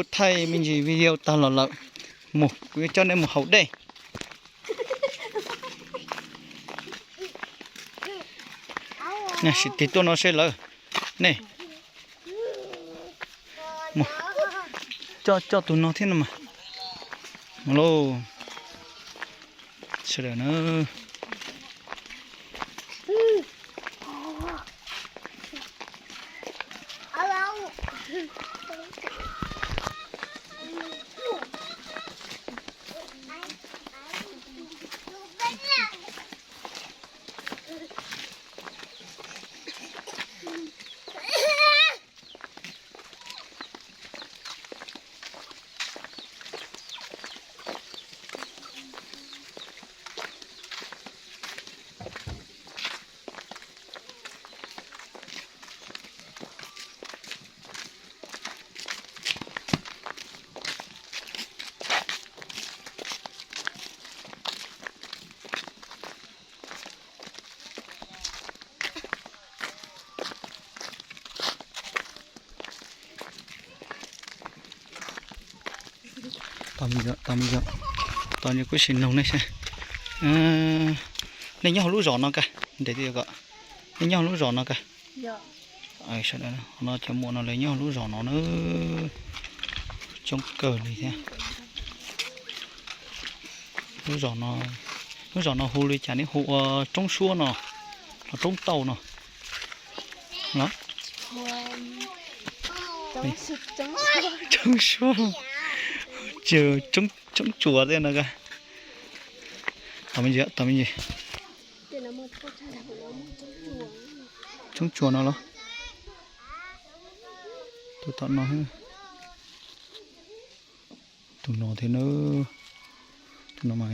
Kuv thaij me ntsis video tag los lawm, mus kuv yuav coj nej mus haus dej. Sim tig tuaj no seb lawm. Nej, coj coj tus no thiab no mas. Mus lauj, sawv daws na. Tos me ntsis, tos me ntsis, tos kuv sim noog nej saib. Nej nyob hauv lub zos no kag, ntes ko, nej nyob hauv lub zos no kag. Sawv daws, no cov muam no lawv nyob hauv lub zos no na, coob kawg li thiab. Lub zos no, lub zos no hu li cas, neb hu ua Roob Suab no, los Roob Tauj no, los Roob Suab, Roob Tsuas thiab no. Tos me ntsis, tos me ntsis. Roob Tsuas no los? Tus tom no, tus no thiab na. Tus no mas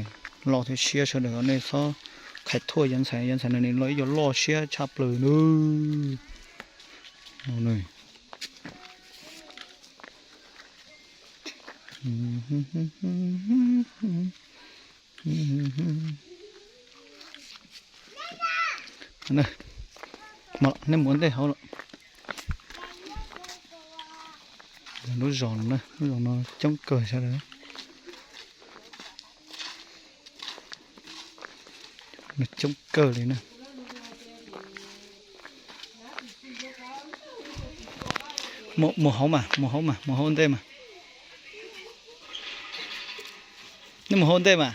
loj thiab siab, sawv daws nej txhob khaiv thuaj yav ntxhais, yav ntxhais no nws los ib co loj siab tshaj plaws na. Nej mus ua ntej hauv lawm. Lub zos no, lub zos no coob kawg sawv daws. Coob kawg li na. Mus hauv mas, mus hauv mas, mus hauv ntej mas. Nej mus hauv ntej mas.